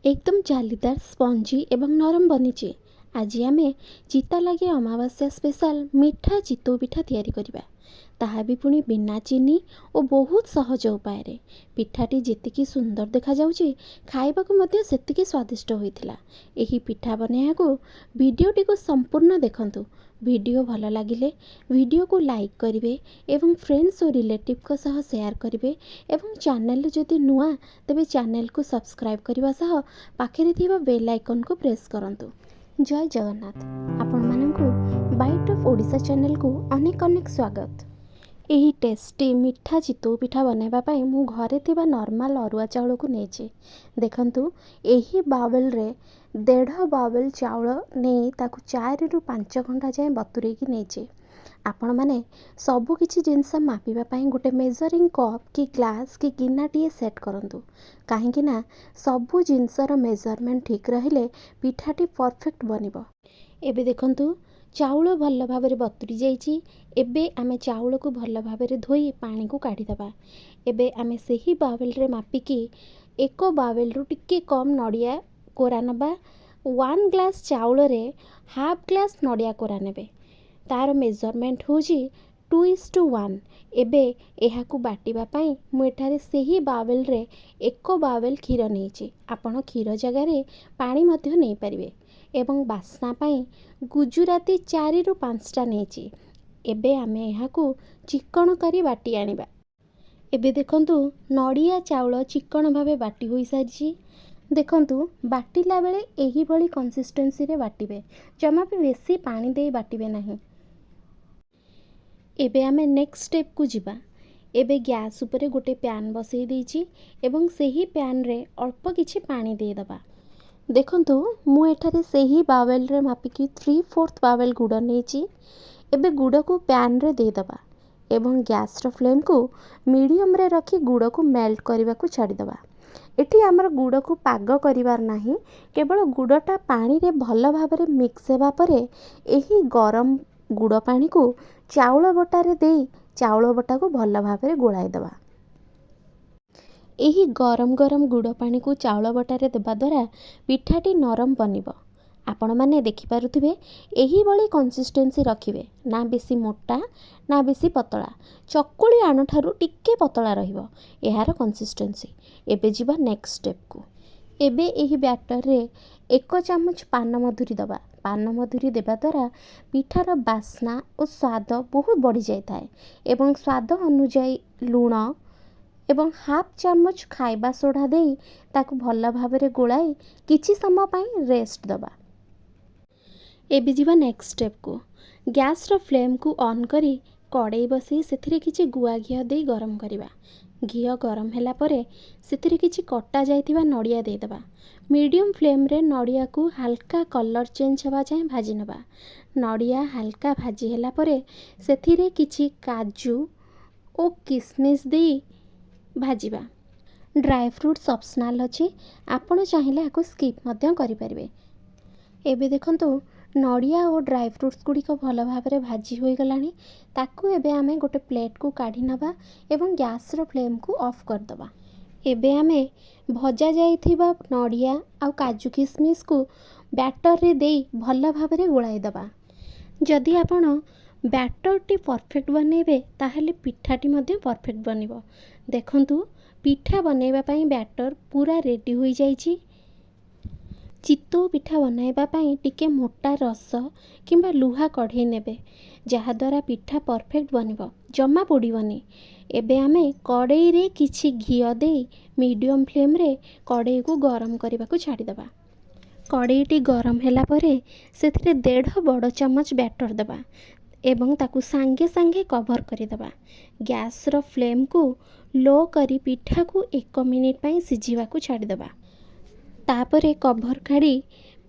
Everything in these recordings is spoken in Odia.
ଏକଦମ ଜାଲିଦାର, ସ୍ପଞ୍ଜି ଏବଂ ନରମ ବନିଛି। ଆଜି ଆମେ ଚିତାଲାଗି ଅମାବାସ୍ୟା ସ୍ପେଶାଲ ମିଠା ଚିତଉ ପିଠା ତିଆରି କରିବା, ତାହା ବି ପୁଣି ବିନା ଚିନି ଓ ବହୁତ ସହଜ ଉପାୟରେ। ପିଠାଟି ଯେତିକି ସୁନ୍ଦର ଦେଖାଯାଉଛି, ଖାଇବାକୁ ମଧ୍ୟ ସେତିକି ସ୍ୱାଦିଷ୍ଟ ହୋଇଥିଲା। ଏହି ପିଠା ବନାଇବାକୁ ଭିଡ଼ିଓଟିକୁ ସମ୍ପୂର୍ଣ୍ଣ ଦେଖନ୍ତୁ। ଭିଡ଼ିଓ ଭଲ ଲାଗିଲେ ଭିଡ଼ିଓକୁ ଲାଇକ୍ କରିବେ ଏବଂ ଫ୍ରେଣ୍ଡସ୍ ଓ ରିଲେଟିଭ୍ଙ୍କ ସହ ସେୟାର କରିବେ ଏବଂ ଚ୍ୟାନେଲରେ ଯଦି ନୂଆ, ତେବେ ଚ୍ୟାନେଲକୁ ସବସ୍କ୍ରାଇବ୍ କରିବା ସହ ପାଖରେ ଥିବା ବେଲ୍ ଆଇକନ୍କୁ ପ୍ରେସ୍ କରନ୍ତୁ। ଜୟ ଜଗନ୍ନାଥ। ଆପଣମାନଙ୍କୁ ବାଇଟ୍ ଅଫ୍ ଓଡ଼ିଶା ଚ୍ୟାନେଲକୁ ଅନେକ ଅନେକ ସ୍ୱାଗତ। ଏହି ଟେଷ୍ଟି ମିଠା ଚିତଉ ପିଠା ବନାଇବା ପାଇଁ ମୁଁ ଘରେ ଥିବା ନର୍ମାଲ ଅରୁଆ ଚାଉଳକୁ ନେଇଛି। ଦେଖନ୍ତୁ, ଏହି ବାଉଲରେ 1.5 ବାଉଲ ଚାଉଳ ନେଇ ତାକୁ 4ରୁ 5 ଘଣ୍ଟା ଯାଏଁ ବତୁରେଇକି ନେଇଛି। ଆପଣମାନେ ସବୁକିଛି ଜିନିଷ ମାପିବା ପାଇଁ ଗୋଟେ ମେଜରିଂ କପ୍ କି ଗ୍ଲାସ୍ କି ଗିନାଟିଏ ସେଟ୍ କରନ୍ତୁ, କାହିଁକି ନା ସବୁ ଜିନିଷର ମେଜରମେଣ୍ଟ ଠିକ୍ ରହିଲେ ପିଠାଟି ପରଫେକ୍ଟ ବନିବ। ଏବେ ଦେଖନ୍ତୁ, ଚାଉଳ ଭଲ ଭାବରେ ବତୁରି ଯାଇଛି। ଏବେ ଆମେ ଚାଉଳକୁ ଭଲ ଭାବରେ ଧୋଇ ପାଣିକୁ କାଢ଼ିଦେବା। ଏବେ ଆମେ ସେହି ବାଉଲରେ ମାପିକି ଏକ ବାଉଲରୁ ଟିକେ କମ୍ ନଡ଼ିଆ କୋରା ନେବା। 1 ଗ୍ଲାସ୍ ଚାଉଳରେ ହାଫ୍ ଗ୍ଲାସ୍ ନଡ଼ିଆ କୋରା ନେବେ। ତା'ର ମେଜରମେଣ୍ଟ ହେଉଛି 2:1। ଏବେ ଏହାକୁ ବାଟିବା ପାଇଁ ମୁଁ ଏଠାରେ ସେହି ବାଉଲରେ ଏକ ବାଉଲ କ୍ଷୀର ନେଇଛି। ଆପଣ କ୍ଷୀର ଜାଗାରେ ପାଣି ମଧ୍ୟ ନେଇପାରିବେ ଏବଂ ବାସ୍ନା ପାଇଁ ଗୁଜୁରାତି 4ରୁ 5ଟା ନେଇଛି। ଏବେ ଆମେ ଏହାକୁ ଚିକଣ କରି ବାଟି ଆଣିବା। ଏବେ ଦେଖନ୍ତୁ, ନଡ଼ିଆ ଚାଉଳ ଚିକଣ ଭାବେ ବାଟି ହୋଇସାରିଛି। ଦେଖନ୍ତୁ, ବାଟିଲା ବେଳେ ଏହିଭଳି କନସିଷ୍ଟେନ୍ସିରେ ବାଟିବେ। ଜମା ବି ବେଶୀ ପାଣି ଦେଇ ବାଟିବେ ନାହିଁ। ଏବେ ଆମେ ନେକ୍ସଟ ଷ୍ଟେପକୁ ଯିବା। ଏବେ ଗ୍ୟାସ୍ ଉପରେ ଗୋଟେ ପ୍ୟାନ୍ ବସେଇ ଦେଇଛି ଏବଂ ସେହି ପ୍ୟାନ୍ରେ ଅଳ୍ପ କିଛି ପାଣି ଦେଇଦେବା। ଦେଖନ୍ତୁ, ମୁଁ ଏଠାରେ ସେହି ବାଉଲରେ ମାପିକି 3/4 ବାଉଲ ଗୁଡ଼ ନେଇଛି। ଏବେ ଗୁଡ଼କୁ ପ୍ୟାନ୍ରେ ଦେଇଦେବା ଏବଂ ଗ୍ୟାସ୍ର ଫ୍ଲେମ୍କୁ ମିଡ଼ିୟମରେ ରଖି ଗୁଡ଼କୁ ମେଲ୍ଟ କରିବାକୁ ଛାଡ଼ିଦେବା। ଏଠି ଆମର ଗୁଡ଼କୁ ପାଗ କରିବାର ନାହିଁ। କେବଳ ଗୁଡ଼ଟା ପାଣିରେ ଭଲ ଭାବରେ ମିକ୍ସ ହେବା ପରେ ଏହି ଗରମ ଗୁଡ଼ ପାଣିକୁ ଚାଉଳ ବଟାରେ ଦେଇ ଚାଉଳ ବଟାକୁ ଭଲ ଭାବରେ ଗୋଳାଇ ଦେବା। ଏହି ଗରମ ଗରମ ଗୁଡ଼ ପାଣିକୁ ଚାଉଳ ବଟାରେ ଦେବା ଦ୍ୱାରା ପିଠାଟି ନରମ ବନିବ। ଆପଣମାନେ ଦେଖିପାରୁଥିବେ, ଏହିଭଳି କନସିଷ୍ଟେନ୍ସି ରଖିବେ, ନା ବେଶୀ ମୋଟା ନା ବେଶୀ ପତଳା। ଚକୁଳି ଆଣଠାରୁ ଟିକେ ପତଳା ରହିବ ଏହାର କନସିଷ୍ଟେନ୍ସି। ଏବେ ଯିବା ନେକ୍ସଟ ଷ୍ଟେପକୁ। ଏବେ ଏହି ବ୍ୟାଟରରେ 1 ଚାମଚ ପାନମଧୁରୀ ଦେବା। ପାନମଧୁରୀ ଦେବା ଦ୍ୱାରା ପିଠାର ବାସ୍ନା ଓ ସ୍ୱାଦ ବହୁତ ବଢ଼ିଯାଇଥାଏ ଏବଂ ସ୍ୱାଦ ଅନୁଯାୟୀ ଲୁଣ ଏବଂ ହାଫ୍ ଚାମଚ ଖାଇବା ସୋଢ଼ା ଦେଇ ତାକୁ ଭଲ ଭାବରେ ଗୋଳାଇ କିଛି ସମୟ ପାଇଁ ରେଷ୍ଟ ଦେବା। ଏବେ ଯିବା ନେକ୍ସଟ ଷ୍ଟେପକୁ। ଗ୍ୟାସ୍ର ଫ୍ଲେମ୍କୁ ଅନ୍ କରି କଡ଼େଇ ବସାଇ ସେଥିରେ କିଛି ଗୁଆ ଘିଅ ଦେଇ ଗରମ କରିବା। ଘିଅ ଗରମ ହେଲା ପରେ ସେଥିରେ କିଛି କଟା ଯାଇଥିବା ନଡ଼ିଆ ଦେଇଦେବା। ମିଡ଼ିୟମ୍ ଫ୍ଲେମ୍ରେ ନଡ଼ିଆକୁ ହାଲକା କଲର୍ ଚେଞ୍ଜ ହେବା ଯାଏଁ ଭାଜି ନେବା। ନଡ଼ିଆ ହାଲକା ଭାଜି ହେଲା ପରେ ସେଥିରେ କିଛି କାଜୁ ଓ କିସମିସ୍ ଦେଇ ଭାଜିବା। ଡ୍ରାଏ ଫ୍ରୁଟ୍ସ ଅପସନାଲ୍ ଅଛି, ଆପଣ ଚାହିଁଲେ ଏହାକୁ ସ୍କିପ୍ ମଧ୍ୟ କରିପାରିବେ। ଏବେ ଦେଖନ୍ତୁ, ନଡ଼ିଆ ଓ ଡ୍ରାଏ ଫ୍ରୁଟ୍ସ ଗୁଡ଼ିକ ଭଲ ଭାବରେ ଭାଜି ହୋଇଗଲାଣି। ତାକୁ ଏବେ ଆମେ ଗୋଟେ ପ୍ଲେଟ୍କୁ କାଢ଼ି ନେବା ଏବଂ ଗ୍ୟାସ୍ର ଫ୍ଲେମ୍କୁ ଅଫ୍ କରିଦେବା। ଏବେ ଆମେ ଭଜା ଯାଇଥିବା ନଡ଼ିଆ ଆଉ କାଜୁ କିସମିସ୍କୁ ବ୍ୟାଟରରେ ଦେଇ ଭଲ ଭାବରେ ଗୋଳାଇ ଦେବା। ଯଦି ଆପଣ ବ୍ୟାଟରଟି ପରଫେକ୍ଟ ବନେଇବେ, ତାହେଲେ ପିଠାଟି ମଧ୍ୟ ପରଫେକ୍ଟ ବନିବ। ଦେଖନ୍ତୁ, ପିଠା ବନେଇବା ପାଇଁ ବ୍ୟାଟର ପୁରା ରେଡ଼ି ହୋଇଯାଇଛି। ଚିତଉ ପିଠା ବନାଇବା ପାଇଁ ଟିକେ ମୋଟା ରସ କିମ୍ବା ଲୁହା କଢ଼େଇ ନେବେ, ଯାହାଦ୍ୱାରା ପିଠା ପରଫେକ୍ଟ ବନିବ, ଜମା ପୋଡ଼ିବନି। ଏବେ ଆମେ କଡ଼େଇରେ କିଛି ଘିଅ ଦେଇ ମିଡ଼ିୟମ୍ ଫ୍ଲେମ୍ରେ କଡ଼େଇକୁ ଗରମ କରିବାକୁ ଛାଡ଼ିଦେବା। କଡ଼େଇଟି ଗରମ ହେଲା ପରେ ସେଥିରେ 1.5 ବଡ଼ ଚାମଚ ବ୍ୟାଟର ଦେବା ଏବଂ ତାକୁ ସାଙ୍ଗେ ସାଙ୍ଗେ କଭର୍ କରିଦେବା। ଗ୍ୟାସ୍ର ଫ୍ଲେମ୍କୁ ଲୋ କରି ପିଠାକୁ 1 ମିନିଟ୍ ପାଇଁ ସିଝିବାକୁ ଛାଡ଼ିଦେବା। ତାପରେ କଭର୍ କାଢ଼ି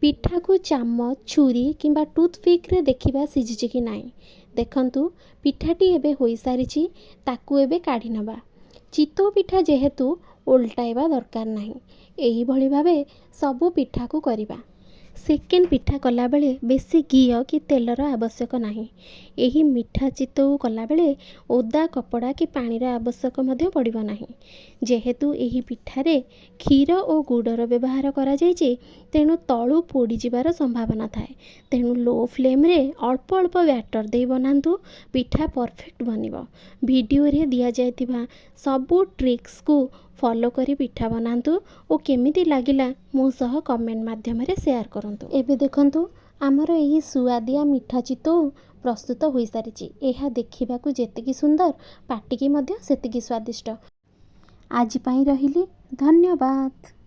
ପିଠାକୁ ଚାମଚ, ଛୁରୀ କିମ୍ବା ଟୁଥପିକ୍ରେ ଦେଖିବା ସିଝିଛି କି ନାହିଁ। ଦେଖନ୍ତୁ, ପିଠାଟି ଏବେ ହୋଇସାରିଛି। ତାକୁ ଏବେ କାଢ଼ି ନେବା। ଚିତଉ ପିଠା ଯେହେତୁ, ଓଲଟାଇବା ଦରକାର ନାହିଁ। ଏହିଭଳି ଭାବେ ସବୁ ପିଠାକୁ କରିବା। ସେକେଣ୍ଡ ପିଠା କଲାବେଳେ ବେଶୀ ଘିଅ କି ତେଲର ଆବଶ୍ୟକ ନାହିଁ। ଏହି ମିଠା ଚିତଉ କଲାବେଳେ ଓଦା କପଡ଼ା କି ପାଣିର ଆବଶ୍ୟକ ମଧ୍ୟ ପଡ଼ିବ ନାହିଁ। ଯେହେତୁ ଏହି ପିଠାରେ କ୍ଷୀର ଓ ଗୁଡ଼ର ବ୍ୟବହାର କରାଯାଇଛି, ତେଣୁ ତଳୁ ପୋଡ଼ିଯିବାର ସମ୍ଭାବନା ଥାଏ। ତେଣୁ ଲୋ ଫ୍ଲେମ୍ରେ ଅଳ୍ପ ଅଳ୍ପ ବ୍ୟାଟର୍ ଦେଇ ବନାନ୍ତୁ, ପିଠା ପରଫେକ୍ଟ ବନିବ। ଭିଡ଼ିଓରେ ଦିଆଯାଇଥିବା ସବୁ ଟ୍ରିକ୍ସକୁ ଫଲୋ କରି ପିଠା ବନାନ୍ତୁ ଓ କେମିତି ଲାଗିଲା ମୋ ସହ କମେଣ୍ଟ ମାଧ୍ୟମରେ ସେୟାର କରନ୍ତୁ। ଏବେ ଦେଖନ୍ତୁ, ଆମର ଏହି ସୁଆଦିଆ ମିଠା ଚିତଉ ପ୍ରସ୍ତୁତ ହୋଇସାରିଛି। ଏହା ଦେଖିବାକୁ ଯେତିକି ସୁନ୍ଦର, ପାଟିକି ମଧ୍ୟ ସେତିକି ସ୍ୱାଦିଷ୍ଟ। ଆଜି ପାଇଁ ରହିଲି, ଧନ୍ୟବାଦ।